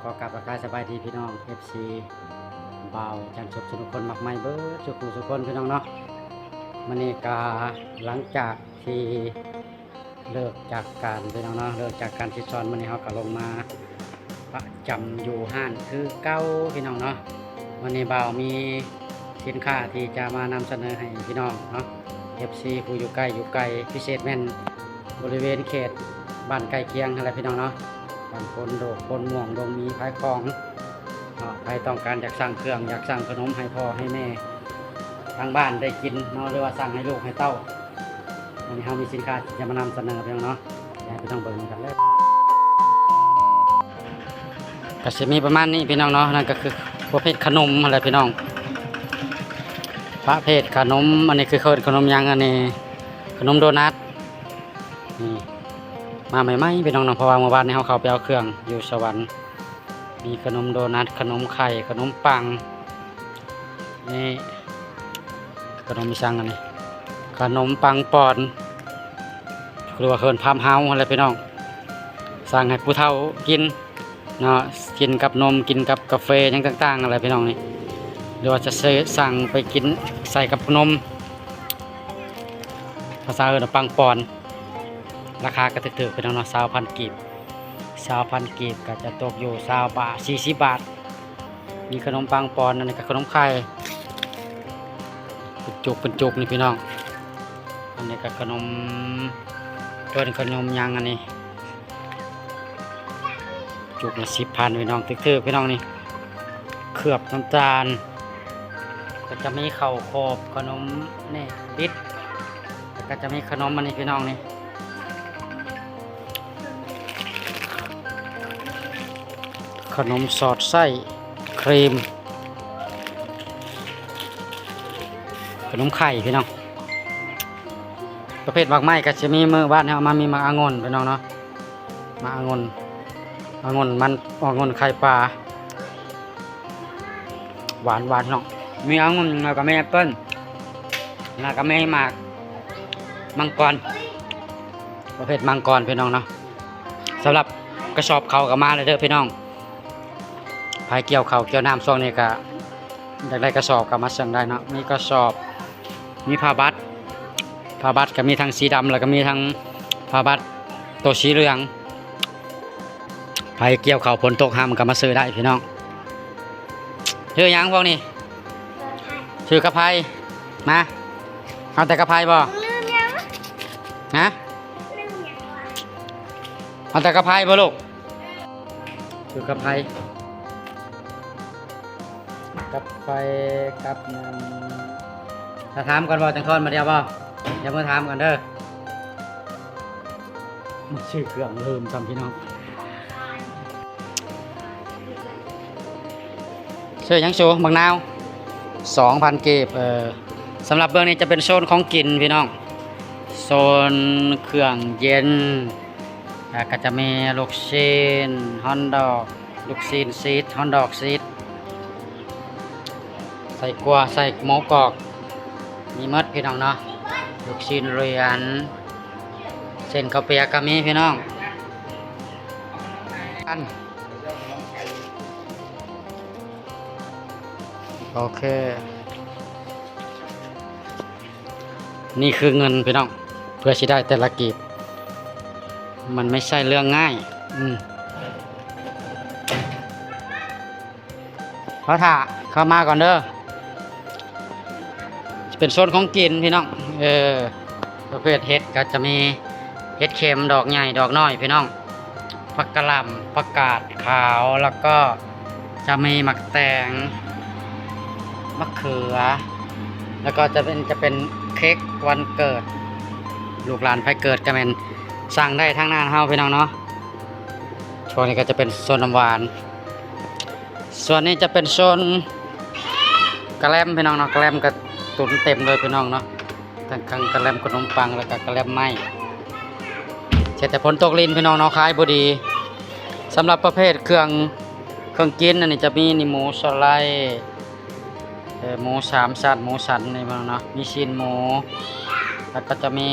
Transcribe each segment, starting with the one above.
ຂໍກາບທັກທາຍສະບາຍດີພີ່ນ້ອງ ເອັຟຊີ ບ່າວຈັນສຸກ ທຸກຄົນ ມັກໃໝ່ເບິດສູ່ຜູ້ສູ່ຄົນ ພີ່ນ້ອງເນາະ. ມື້ນີ້ກະຫຼັງຈາກທີ່ເລີກຈາກການ ພີ່ນ້ອງເນາະ ເລີກຈາກການສິດສອນ ມື້ນີ້ເຮົາກະລົງມາປະຈຳຢູ່ຮ້ານຄືເກົ່າ ພີ່ນ້ອງເນາະ. ມື້ນີ້ບ່າວມີສິນຄ້າທີ່ຈະມານຳສະເໜີໃຫ້ພີ່ນ້ອງເນາະ ເອັຟຊີ ຜູ້ຢູ່ໃກ້ຢູ່ໄກ ພິເສດແມ່ນ ບໍລິເວນເຂດບ້ານໃກ້ຄຽງຫັ້ນແຫຼະພີ່ນ້ອງເນາະ, ບ້ານໂພນໂດກ ໂພນມ່ວງ ດົງໝີ ພາຍຂອງເນາະ. ໃຜຕ້ອງການຢາກສັ່ງເຄື່ອງ ຢາກສັ່ງຂະໜົມໃຫ້ພໍ່ໃຫ້ແມ່ທາງບ້ານໄດ້ກິນເນາະ ຫຼືວ່າສັ່ງໃຫ້ລູກໃຫ້ເຕົ້າ, ອັນນີ້ເຮົາມີສິນຄ້າທີ່ຈະມານຳສະເໜີພີ່ນ້ອງເນາະ ໃຫ້ພີ່ນ້ອງເບິ່ງນຳກັນເລີຍ. ກະຊິມີປະມານນີ້ພີ່ນ້ອງເນາະ, ນັ້ນກະຄືປະເພດຂະໜົມຫັ້ນແຫຼະພີ່ນ້ອງ ປະເພດຂະໜົມ. ອັນນີ້ຄືເອີ້ນຂະໜົມຫຍັງ? ອັນນີ້ຂະໜົມໂດນັດ. ນີ້ມາໃໝ່ໆ ພີ່ນ້ອງເນາະ ເພາະວ່າມື້ວານນີ້ເຮົາເຂົ້າໄປເອົາເຄື່ອງຢູ່ສະຫວັນ. ມີຂະໜົມໂດນັດ ຂະໜົມໄຂ່ ຂະໜົມປັງ. ນີ້ຂະໜົມອີ່ຫຍັງອັນນີ້? ຂະໜົມປັງປອນ ຫຼືວ່າເອີ້ນພາມເຮົາຫັ້ນແຫຼະພີ່ນ້ອງ, ສັ່ງໃຫ້ຜູ້ເຖົ້າກິນເນາະ ກິນກັບນົມ ກິນກັບກາເຟຫຍັງຕ່າງໆຫັ້ນແຫຼະພີ່ນ້ອງນີ້, ຫຼືວ່າຈະເຊີ ສັ່ງໄປກິນໃສ່ກັບນົມ. ພາສາເອີ້ນວ່າປັງປອນ. ລາຄາກະຖືກໆ ພີ່ນ້ອງເນາະ ຊາວພັນກີບ ຊາວພັນກີບກະຈະຕົກຢູ່ຊາວບາດ ສີ່ສິບບາດ. ມີຂະໜົມປັງປອນ ອັນນີ້ກະຂະໜົມໄຂ່ ເປັນຈຸກເປັນຈຸກນີ້ພີ່ນ້ອງ. ອັນນີ້ກະຂະໜົມ ເອີ້ນຂະໜົມຫຍັງອັນນີ້? ຈຸກລະສິບພັນພີ່ນ້ອງ ຖືກໆ ພີ່ນ້ອງນີ້ ເຄືອບນ້ຳຕານ. ກະຈະມີເຂົ້າໂຄບ ຂະໜົມແໜບບິດ ແລ້ວກະຈະມີຂະໜົມອັນນີ້ພີ່ນ້ອງນີ້ ຂະໜົມສອດໄສ້ຄຣີມ ຂະໜົມໄຂ່ພີ່ນ້ອງ. ປະເພດໝາກໄມ້ກະຈະມີ ມື້ວານເຮົາເອົາມາມີໝາກອະງຸ່ນພີ່ນ້ອງເນາະ ໝາກອະງຸ່ນ ອະງຸ່ນມັນ ອະງຸ່ນໄຂ່ປາ ຫວານໆ ພີ່ນ້ອງ. ມີອະງຸ່ນ ແລ້ວກະມີແອັບເປິ້ນ ແລ້ວກະມີໝາກມັງກອນ ປະເພດມັງກອນພີ່ນ້ອງເນາະ. ສຳລັບກະສອບເຂົ້າກະມາແລ້ວເດີພີ່ນ້ອງ, ໃຜກ່ຽວເຂົ້າກ່ຽວນ້ຳຊ່ວງນີ້ກະຢາກໄດ້ກະສອບກະມາເຊິ່ງໄດ້ເນາະ. ມີກະສອບ ມີຜ້າບັດ ຜ້າບັດກະມີທັງສີດຳ ແລ້ວກະມີທັງຜ້າບັດໂຕສີເຫຼືອງ. ໃຜກ່ຽວເຂົ້າຝົນຕົກຫ້ຳກະມາຊື້ໄດ້ພີ່ນ້ອງ. ຊື້ຫຍັງພວກນີ້? ຊື້ກະໄພ. ມາ ເອົາແຕ່ກະໄພບໍ່? ລືມຫຍັງ? ຮະ? ລືມຫຍັງວະ? ເອົາແຕ່ກະໄພບໍ່ລູກ? ຊື້ກະໄພ ກະໄພກັບນຳ ຖ້າຖາມກ່ອນບໍ່ ຈັ່ງທອນມາດຽວບໍ່? ຢ່າເມືອຖາມກ່ອນເດີ. ມາຊື້ເຄື່ອງລືມຊ້ຳພີ່ນ້ອງ. ຊື້ຫຍັງຊູ? ບັກນາວ ສອງພັນກີບ. ເອີ ສຳລັບເບື້ອງນີ້ຈະເປັນໂຊນຂອງກິນພີ່ນ້ອງ ໂຊນເຄື່ອງເຢັນ ແລ້ວກະຈະມີລູກຊີ້ນ ຮອດດອກ ລູກຊີ້ນຊີດ ຮອດດອກຊີດ ໄສ້ກົວ ໄສ້ໝູກອກ ມີໝົດພີ່ນ້ອງເນາະ. ລູກຊີ້ນລຽນ ເສັ້ນເຂົ້າປຽກກະມີພີ່ນ້ອງ. ອັນ ໂອເຄ ນີ້ຄືເງິນພີ່ນ້ອງ ເພື່ອຊິໄດ້ແຕ່ລະກີບ ມັນໄມ່ໃຊ່ເລື່ອງງ່າຍ. ອືມ ເຮົາຖ້າເຂົ້າມາກ່ອນເດີ. ເປັນໂຊນຂອງກິນພີ່ນ້ອງ. ເອີ ປະເພດເຫັດກະຈະມີເຫັດເຂັມ ດອກໃຫຍ່ ດອກນ້ອຍພີ່ນ້ອງ, ຜັກກະຫຼ່ຳ ຜັກກາດຂາວ ແລ້ວກໍຈະມີໝາກແຕງ ໝາກເຂືອ ແລ້ວກໍຈະເປັນ ຈະເປັນເຄັກວັນເກີດ ລູກຫຼານໃຜເກີດກະແມ່ນສັ່ງໄດ້ທາງຮ້ານເຮົາພີ່ນ້ອງເນາະ. ຊ່ວງນີ້ກະຈະເປັນໂຊນນ້ຳຫວານ. ສ່ວນນີ້ຈະເປັນໂຊນກະແລັມພີ່ນ້ອງເນາະ, ກະແລັມກະຕຸນເຕັມເລີຍພີ່ນ້ອງເນາະ, ທັງ ທັງກະແລັມຂະໜົມປັງ ແລ້ວກະກະແລັມໄມ້. ເສດແຕ່ຝົນຕົກລິນພີ່ນ້ອງເນາະ, ຂາຍບໍ່ດີ. ສຳລັບປະເພດເຄື່ອງ ເຄື່ອງກິນ ອັນນີ້ຈະມີນີ້ ໝູສະໄລ ເອີ ໝູສາມຊັ້ນ ໝູສັນນີ້ພີ່ນ້ອງເນາະ, ມີຊີ້ນໝູ ແລ້ວກະຈະມີ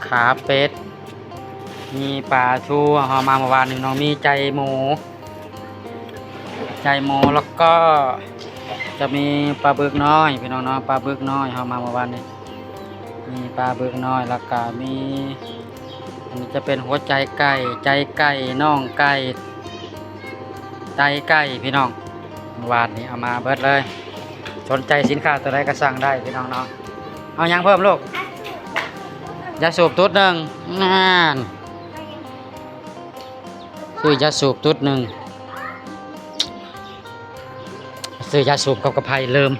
ຂາເປັດ ມີປາທູ ເຮົາມາເມື່ອວານນີ້ເນາະ ມີໄຈໝູ ໄຈໝູ ແລ້ວກໍຈະມີປາບຶກນ້ອຍ ພີ່ນ້ອງເນາະ ປາບຶກນ້ອຍ ເຮົາມາເມື່ອວານນີ້ ມີປາບຶກນ້ອຍ ແລ້ວກໍມີ ອັນນີ້ຈະເປັນຫົວໃຈໄກ່ ໃຈໄກ່ ໜອງໄກ່ ໄຕໄກ່ ພີ່ນ້ອງ ເມື່ອວານນີ້ເອົາມາເບິດເລີຍ. ສົນໃຈສິນຄ້າຕົວໃດກໍສັ່ງໄດ້ ພີ່ນ້ອງເນາະ. ເອົາຫຍັງເພີ່ມລູກ? ຢາສູບຕຸດໜຶ່ງ ນັ້ນ ຊື້ຢາສູບຕຸດໜຶ່ງ ຊື້ຢາສູບກັບກະໄພ ລືມ.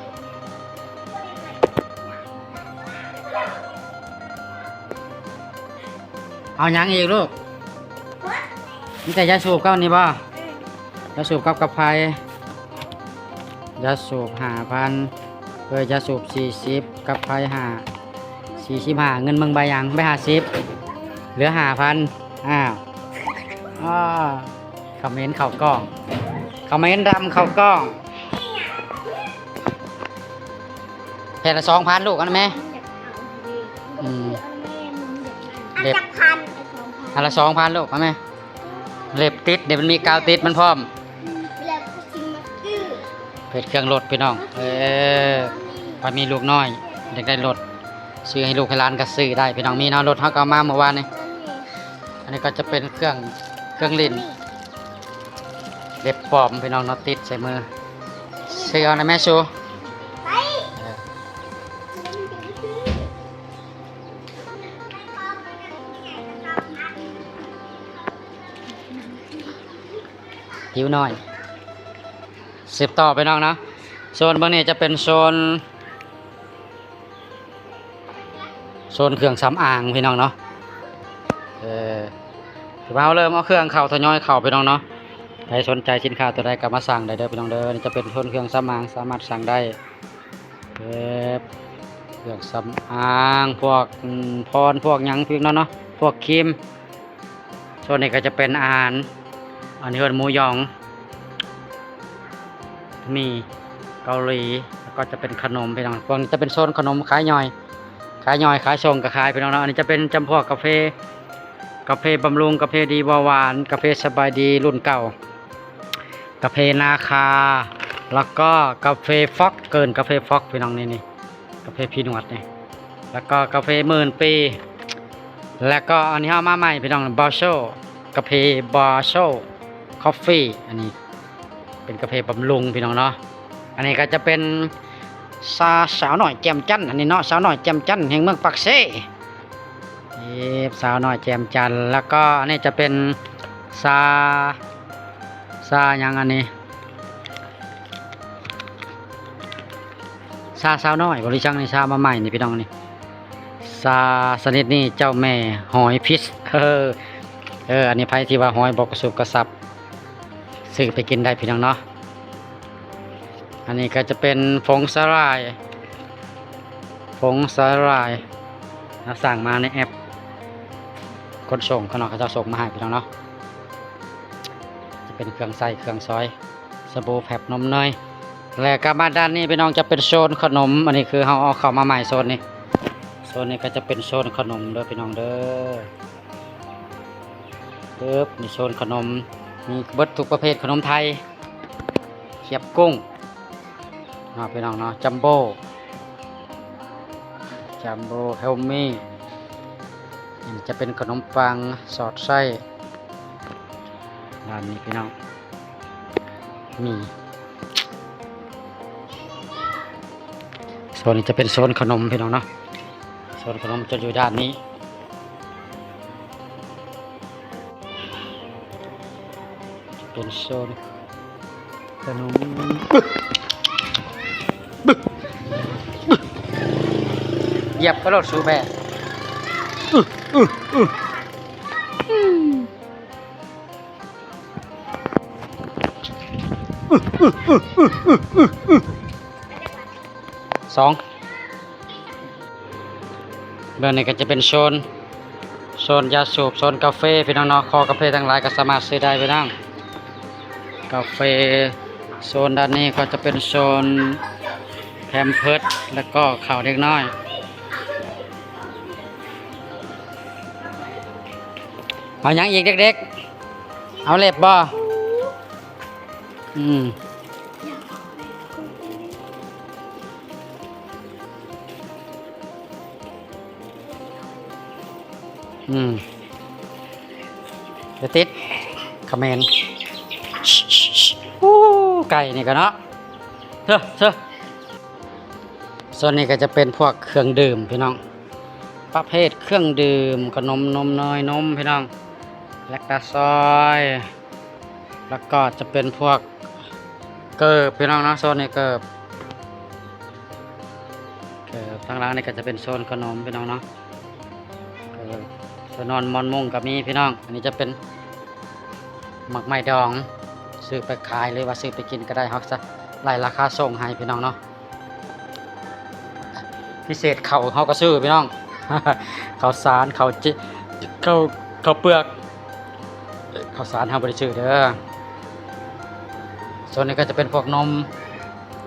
ເອົາຫຍັງອີກລູກ? ມີແຕ່ຢາສູບກັບນີ້ບໍ່? ຢາສູບກັບກະໄພ ຢາສູບຫ້າພັນ ເອີ ຢາສູບສີ່ສິບ ກະໄພຫ້າ ສີ່ສິບຫ້າ ເງິນເບິ່ງໃບຫຍັງ? ໃບຫ້າສິບ ເຫຼືອຫ້າພັນ. ອ້າວ ອ້າ ຄອມເມັນເຂົ້າກ້ອງ ຄອມເມັນດຳເຂົ້າກ້ອງ. ແຜ່ນລະສອງພັນລູກ ເອົານຳແມ່. ອືມ ເລັບ ອັນລະສອງພັນລູກ ເອົາແມ່. ເລັບຕິດເດ ມັນມີກາວຕິດມັນພ້ອມ. ເຮັດເຄື່ອງລົດ ພີ່ນ້ອງ ເອີ ໃຜມີລູກນ້ອຍ ຢາກໄດ້ລົດ ຊື້ໃຫ້ລູກໃຫ້ຫຼານກໍຊື້ໄດ້ ພີ່ນ້ອງ. ມີເນາະ ລົດເຮົາກໍເອົາມາເມື່ອວານນີ້. ອັນນີ້ກໍຈະເປັນເຄື່ອງ ເຄື່ອງຫຼິ້ນ ເລັບປອມ ພີ່ນ້ອງເນາະ ຕິດໃສ່ມື. ຊື້ເອົານະແມ່ຊູ. ຕິວນ້ອຍ ສືບຕໍ່ ພີ່ນ້ອງເນາະ. ໂຊນເບື້ອງນີ້ຈະເປັນໂຊນ ໂຊນເຄື່ອງສຳອາງ ພີ່ນ້ອງເນາະ. ເອີ ຖືວ່າເຮົາເລີ່ມເອົາເຄື່ອງເຂົ້າ ທະຍອຍເຂົ້າ ພີ່ນ້ອງເນາະ. ໃຜສົນໃຈສິນຄ້າຕົວໃດກໍມາສັ່ງໄດ້ເດີ ພີ່ນ້ອງເດີ. ນີ້ຈະເປັນໂຊນເຄື່ອງສຳອາງ ສາມາດສັ່ງໄດ້ ເອີ ເຄື່ອງສຳອາງ ພວກ ອືມ ພອນ ພວກຫຍັງ ພີ່ນ້ອງເນາະ ພວກຄຣີມ. ໂຊນນີ້ກໍຈະເປັນອາຫານ ອັນນີ້ເອີ້ນໝູຢອງ ໝີ່ເກົາຫຼີ ແລ້ວກໍຈະເປັນຂະໜົມ ພີ່ນ້ອງ. ພວກນີ້ຈະເປັນໂຊນຂະໜົມຂາຍຍ່ອຍ ຂາຍຍ່ອຍ ຂາຍສົ່ງກໍຂາຍ ພີ່ນ້ອງເນາະ. ອັນນີ້ຈະເປັນຈຳພວກກາເຟ ກາເຟບຳລຸງ ກາເຟດີບໍ່ຫວານ ກາເຟສະບາຍດີລຸ້ນເກົ່າ ກາເຟນາຄາ ແລ້ວກໍກາເຟຟອກ ເອີ້ນກາເຟຟອກ ພີ່ນ້ອງ. ນີ້ ນີ້ ກາເຟພີນວດນີ້ ແລ້ວກໍກາເຟໝື່ນປີ ແລ້ວກໍອັນນີ້ເຮົາມາໃໝ່ ພີ່ນ້ອງ ບາໂຊ ກາເຟບາໂຊຄອບຟີ. ອັນນີ້ເປັນກາເຟບຳລຸງ ພີ່ນ້ອງເນາະ. ອັນນີ້ກໍຈະເປັນຊາສາວນ້ອຍແຈ່ມຈັນ ອັນນີ້ເນາະ ສາວນ້ອຍແຈ່ມຈັນແຫ່ງເມືອງປາກເຊ. ນີ້ສາວນ້ອຍແຈ່ມຈັນ ແລ້ວກໍອັນນີ້ຈະເປັນຊາ ຊາຫຍັງອັນນີ້? ຊາສາວນ້ອຍບໍ ຫຼືຈັ່ງນີ້? ຊາມາໃໝ່ນີ້ ພີ່ນ້ອງ ນີ້ ຊາຊະນິດນີ້ເຈົ້າແມ່ຫອຍພິດ. ເອີ ເອີ ອັນນີ້ໃຜທີ່ວ່າຫອຍບໍ່ກະຊຸບກະສັບ ຊື້ໄປກິນໄດ້ ພີ່ນ້ອງເນາະ. ອັນນີ້ກໍຈະເປັນຜົງສາຫຼ່າຍ ຜົງສາຫຼ່າຍ ເຮົາສັ່ງມາໃນແອັບຂົນສົ່ງ ເຂົາເນາະ ເຂົາເຈົ້າສົ່ງມາໃຫ້ ພີ່ນ້ອງເນາະ. ຈະເປັນເຄື່ອງໃຊ້ເຄື່ອງສອຍ ສະບູ ແຟັບ ນົມເນີຍ. ແລະ ກັບມາດ້ານນີ້ ພີ່ນ້ອງ ຈະເປັນໂຊນຂະໜົມ. ອັນນີ້ຄືເຮົາເອົາເຂົ້າມາໃໝ່ໂຊນນີ້ ໂຊນນີ້ກໍຈະເປັນໂຊນຂະໜົມເດີ ພີ່ນ້ອງເດີ. ປຶບ ມີໂຊນຂະໜົມ ມີເບິດທຸກປະເພດຂະໜົມໄທ ຂຽບກຸ້ງເນາະ ພີ່ນ້ອງເນາະ. ຈັມໂບ້ ຈັມໂບ້ ເຮລມີ ອັນນີ້ຈະເປັນຂະໜົມປັງສອດໄສ້ ດ້ານນີ້ ພີ່ນ້ອງ. ນີ້ ໂຊນນີ້ຈະເປັນໂຊນຂະໜົມ ພີ່ນ້ອງເນາະ. ໂຊນຂະໜົມຈະຢູ່ດ້ານນີ້ ເປັນໂຊນຂະໜົມ. ຢຽບໄປໂລດ ສູແບ. ສອງ ເບື້ອງນີ້ກໍຈະເປັນໂຊນ ໂຊນຢາສູບ ໂຊນກາເຟ ພີ່ນ້ອງເນາະ. ຄໍກາເຟທັງຫຼາຍກໍສາມາດຊື້ໄດ້ ພີ່ນ້ອງ. ກາເຟ ໂຊນດ້ານນີ້ກໍຈະເປັນໂຊນແພມເພີດ ແລ້ວກໍເຂົ້າເດັກນ້ອຍ. ເອົາຫຍັງອີກເດັກໆ? ເອົາເລັບບໍ່? ອືມ ອືມ ດຽວຕິດຂະແໝນ. ໂອ້ ໄກ່ນີ້ກໍເນາະ ເຊີ ເຊີ. ສ່ວນນີ້ກໍຈະເປັນພວກເຄື່ອງດື່ມພີ່ນ້ອງ ປະເພດເຄື່ອງດື່ມ ຂະໜົມ ນົມນ້ອຍ ນົມພີ່ນ້ອງ ແລກຕາຊອຍ ແລ້ວກໍຈະເປັນພວກເກີບພີ່ນ້ອງເນາະ. ໂຊນນີ້ເກີບ ເກີບ ທາງຫຼັງນີ້ກໍຈະເປັນໂຊນຂະໜົມພີ່ນ້ອງເນາະ. ເອີ ໂຊນນອນໝອນມຸ້ງກໍມີພີ່ນ້ອງ. ອັນນີ້ຈະເປັນໝາກໄມ້ດອງ ຊື້ໄປຂາຍ ຫຼືວ່າຊື້ໄປກິນກໍໄດ້ ເຮົາຈະໄລ່ລາຄາສົ່ງໃຫ້ພີ່ນ້ອງເນາະ. ພິເສດເຂົ້າເຮົາກໍຊື້ພີ່ນ້ອງ ເຂົ້າສານ ເຂົ້າຈິ ເຂົ້າ ເຂົ້າເປືອກ ເຂົ້າສານເຮົາບໍ່ໄດ້ຊື້ເດີ. ສ່ວນນີ້ກໍຈະເປັນພວກນົມ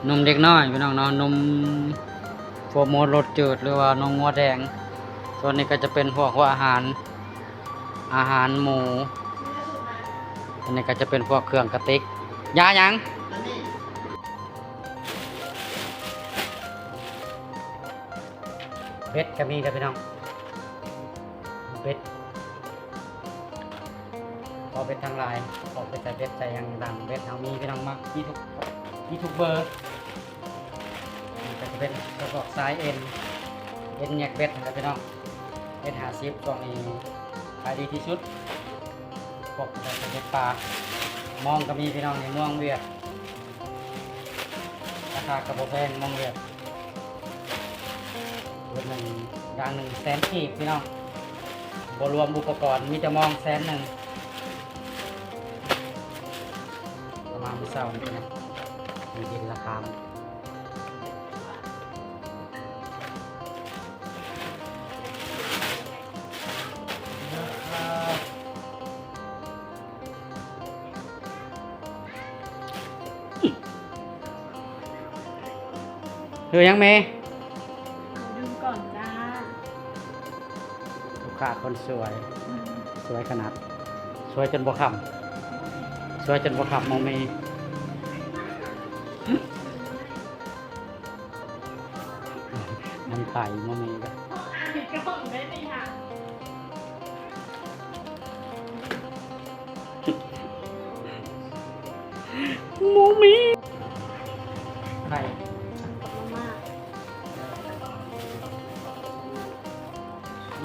ນົມເດັກນ້ອຍພີ່ນ້ອງເນາະ ນົມໂຟມໂມດລົດຈືດ ຫຼືວ່ານົມງົວແດງ. ສ່ວນນີ້ກໍຈະເປັນພວກຫົວອາຫານ ອາຫານໝູ. ອັນນີ້ກໍຈະເປັນພວກເຄື່ອງກະຕິກ ຢາຫຍັງ? ເບັດກໍມີເດີພີ່ນ້ອງ ເບັດ ເພາະເບັດທັງຫຼາຍ ເພາະເປັນສາຍເບັດ ສາຍຫຍັງຕ່າງໆ ເບັດເຮົາມີພີ່ນ້ອງ ມາ ມີທຸກ ມີທຸກເບີ. ນີ້ກໍຈະເປັນກະບອກຊາຍເອັນ ເອັນແຍກເບັດຫັ້ນແຫຼະພີ່ນ້ອງ ເອັນຫ້າສິບ ຊ່ວງນີ້ຂາຍດີທີ່ສຸດ. ພວກເບັດປາ ມອງກໍມີພີ່ນ້ອງ ນີ້ມອງຫວຽດ ລາຄາກໍບໍ່ແພງ ມອງຫວຽດ ເບິດໜຶ່ງ ຢ່າງໜຶ່ງແສນກີບພີ່ນ້ອງ ບໍ່ລວມອຸປະກອນ ມີແຕ່ມອງແສນໜຶ່ງ. ເອົາມາມື້ເຊົ້ານີ້ນະ ມີເຫັນລາຄາມັນ. ເຮັດຫຍັງແມ່? ດື່ມກ່ອນຈ້າ. ລູກຄ້າຄົນສວຍ ອືມ ສວຍຂະໜາດ ສວຍຈົນບໍ່ຄ່ຳ ສວຍຈົນບໍ່ຄ່ຳ ໝໍມີ. ມັນໄປບໍ່ມີກະ ບໍ່ມີ. ໄຂ່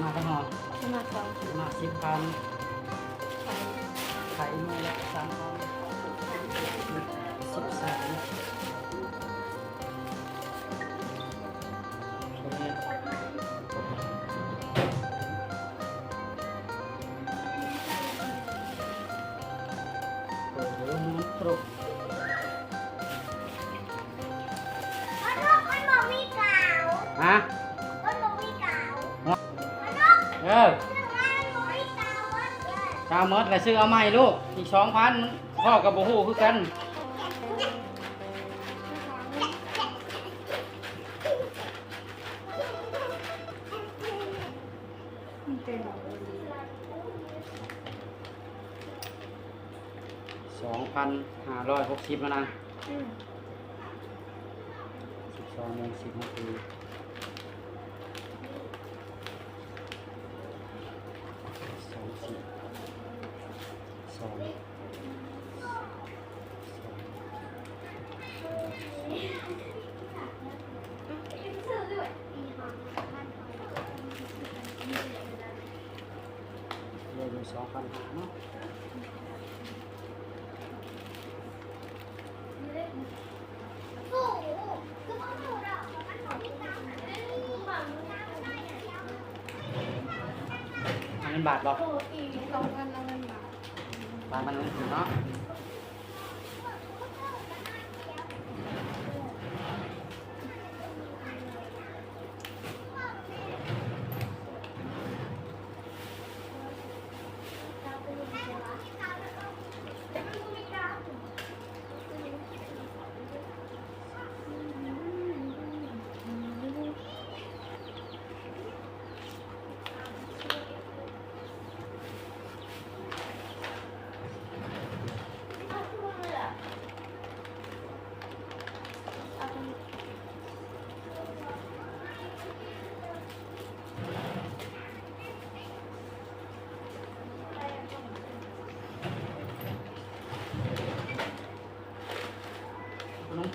ມາກະຫໍ່ ມາສອງ ມາສິບພັນ. ໄຂ່ໜ່ວຍລະສາມພັນ ສິບສາມ. ໂອ້ໂຫ ມັນຄົບ ມັນບໍ່ມີກາວ ຮະ? ມັນບໍ່ມີກາວ ເອີ ມັນບໍ່ມີກາວ ກາວໝົດແລ້ວ ຊື້ເອົາໃໝ່ລູກ ອີກສອງພັນ ພໍ່ກໍບໍ່ຮູ້ຄືກັນ. ສອງພັນຫ້າຮ້ອຍຫົກສິບແລ້ວນະ ອືມ ສິບສອງໂມງສິບນາທີ ສອງສິບ ສອງ ເຫຼືອຢູ່ສອງພັນຫ້າເນາະ. ເອົາເງິນບາດບໍ່? ເອົາເງິນ ເອົາເງິນບາດ ບາດມັນເງິນເນາະ.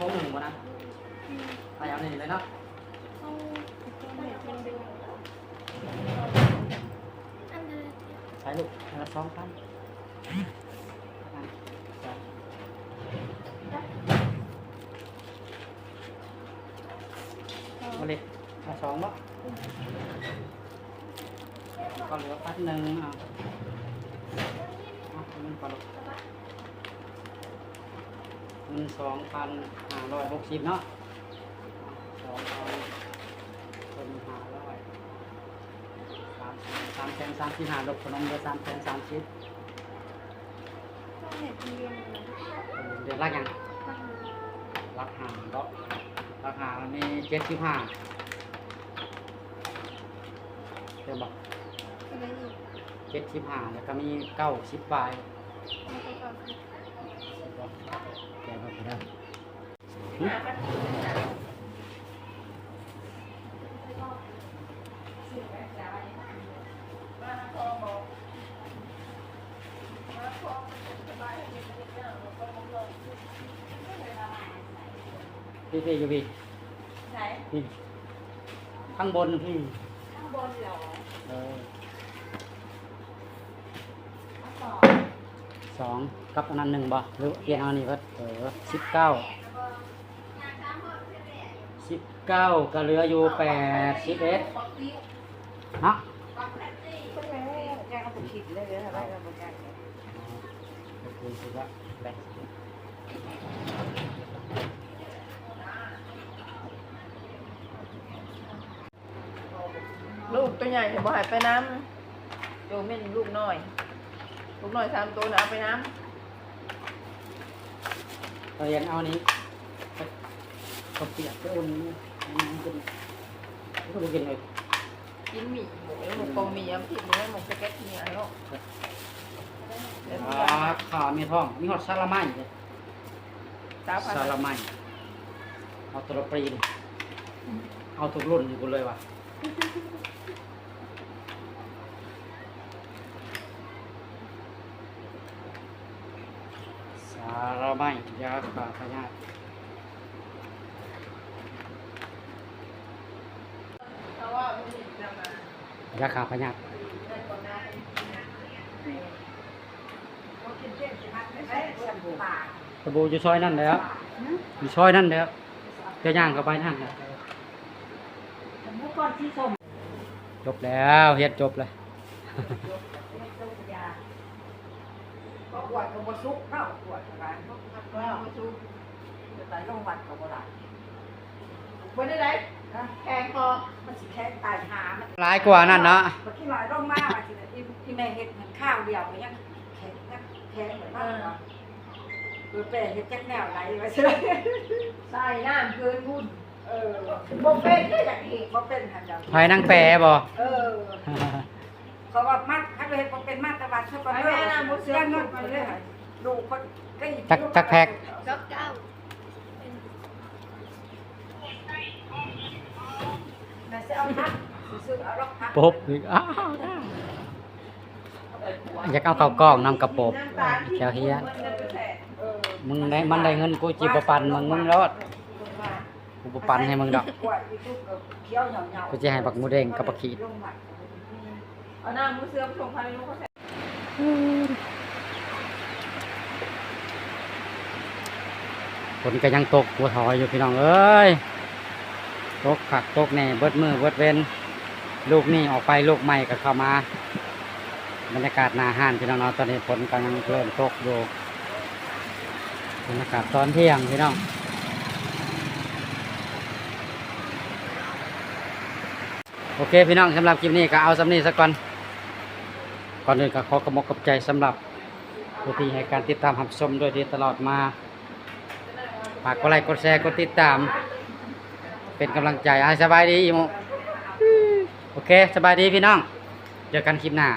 ໂມງໜຶ່ງບໍ່ນະ? ອືມ ໄປເອົານີ້ເລີຍເນາະ. ເອົາ ອັນເດີ ໃສ່ລູກ ອັນລະສອງພັນ ເອົາເລັກ ເອົາສອງເນາະ. ກໍເຫຼືອພັນໜຶ່ງ ເອົາ ເອົາເງິນກ່ອນລູກ ເງິນສອງພັນຫ້າຮ້ອຍຫົກສິບເນາະ ສອງພັນ ເປັນຫ້າຮ້ອຍ ສາມແສນ ສາມແສນສາມສິບຫ້າ ລົບຂະໜົມເຫຼືອສາມແສນສາມສິບ. ເປັນເດືອນ ເປັນເດືອນຫຼັກຫຍັງ? ຫຼັກຫ້າ ຫຼັກຫ້າເນາະ ຫຼັກຫ້າມັນມີເຈັດສິບຫ້າ ແມ່ນບໍ່? ເທົ່າໃດອີກ? ເຈັດສິບຫ້າ ແລ້ວກໍມີເກົ້າສິບປາຍ ແລ້ວກໍເກົ້າສິບ ແກະເບິ່ງກໍໄດ້. ພີ່ໆ ຢູ່ພີ້ ໃສ? ພີ້ ຂ້າງບົນພີ້ ຂ້າງບົນເຫລອ? ເອີ ເອົາສອງ ສອງກັບອັນນັ້ນໜຶ່ງບໍ່ ຫຼືປ່ຽນເອົານີ້ເບິດ? ເອີ ສິບເກົ້າ ສິບເກົ້າ ກໍເຫຼືອຢູ່ແປດສິບເອັດເນາະ. ລູກໂຕໃຫຍ່ບໍ່ໃຫ້ໄປນຳ ໂຕແມ່ນລູກນ້ອຍ ລູກນ້ອຍສາມໂຕນະເອົາໄປນຳ. ເຮົາຢາກເອົານີ້ ເຂົ້າປຽກໄປອຸ່ນ ມັນກິນ ມັນກໍບໍ່ກິນເລີຍ ກິນໝີ່ ໝູກ ໝູກກອງໝີ່ ເອົາມາຖິ້ມໃນໝົກສະແກັດທີ່ນີ້ເນາະ. ອ່າ ຂ້າວແມ່ທ້ອງ ມີຮອດສາລະໄໝເດ້ ສາລະໄໝ ເອົາແຕ່ລະປີນີ້ ເອົາທຸກລຸ້ນຢູ່ພຸ້ນເລີຍວ່າ. ສາລະໄໝ ຢາຂ້າພະຍາດ ຢາຂ້າພະຍາດ. ສະບູຢູ່ຊອຍນັ້ນແຫຼະ ຢູ່ຊອຍນັ້ນແຫຼະ ຈະຍ່າງເຂົ້າໄປນັ້ນແຫຼະ. ຈົບແລ້ວ ເຮັດຈົບແລ້ວ. ກວດກໍບໍ່ສຸກເນາະ ກວດກໍບໍ່ສຸກ ໄປໂຮງຫວັດກໍບໍ່ໄດ້. ບໍ່ໄດ້ໄດ໋ ແຂງພໍ ມັນຊິແຂງຕາຍຫາມັນ ຫຼາຍກວ່ານັ້ນເນາະ. ບັກຂີ້ຫຼ້າລົງມາວ່າຊິ ອີ່ແມ່ເຮັດຫັ້ນຄາວດຽວກໍຍັງແຂງ ຍັງແຂງຢູ່ເນາະ. ເອີ ເອີ ແປເຮັດຈັກແນວໃດວ່າຊັ້ນ ໃສ່ນ້ຳເກີນບຸນ. ເອີ ບໍ່ເປັນເດ້ ຢາກເຮັດ ບໍ່ເປັນຫັ້ນດອກ. ໃຜນາງແປບໍ່? ເອີ ເຂົາວ່າມັດ ຄັນເຮັດບໍ່ເປັນມັດຕະວັດຊະກ່ອນເດີ ຢ່າງນັ້ນເລີຍ. ລູກເພິ່ນກໍອີກ ຈັກ ຈັກແພັກ? ປົບອີກ ອ້າວ ຢາກເອົາເຂົ້າກ້ອງນຳກະປົບ ແຖວເຮຍ. ມຶງໄດ້ ມັນໄດ້ເງິນ ກູຊິບໍ່ປັ່ນມຶງ ມຶງໂລດ ກູບໍ່ປັ່ນໃຫ້ມຶງດອກ. ກູຊິໃຫ້ບັກໝູແດງກັບບັກຂີດ. ເອົານ້ຳໝູເຊື່ອມສົ່ງພາຍໃນໂລງ. ຝົນກໍຍັງຕົກຫົວຖອຍຢູ່ພີ່ນ້ອງເອີຍ ຕົກຄັກຕົກແນ່ເບິດມື້ເບິດເວັນ. ລູກນີ້ອອກໄປ ລູກໃໝ່ກໍເຂົ້າມາ. ບັນຍາກາດໜ້າຮ້ານພີ່ນ້ອງເນາະ ຕອນນີ້ຝົນກໍຍັງເລີ່ມຕົກຢູ່. ບັນຍາກາດຕອນທ່ຽງພີ່ນ້ອງ. ໂອເຄພີ່ນ້ອງ ສຳລັບຄລິບນີ້ກໍເອົາສ່ຳນີ້ສາກ່ອນ. ກ່ອນອື່ນກໍຂໍຂອບອົກຂອບໃຈສຳລັບຜູ້ທີ່ໃຫ້ການຕິດຕາມຮັບຊົມໂດຍດີຕະຫຼອດມາ. ຝາກກົດໄລກົດແຊ ກົດຕິດຕາມ ເປັນກຳລັງໃຈ. ອ້າຍ ສະບາຍດີອີ່ໝູ່. ໂອເຄ ສະບາຍດີພີ່ນ້ອງ ເຈີກັນຄລິບໜ້າ.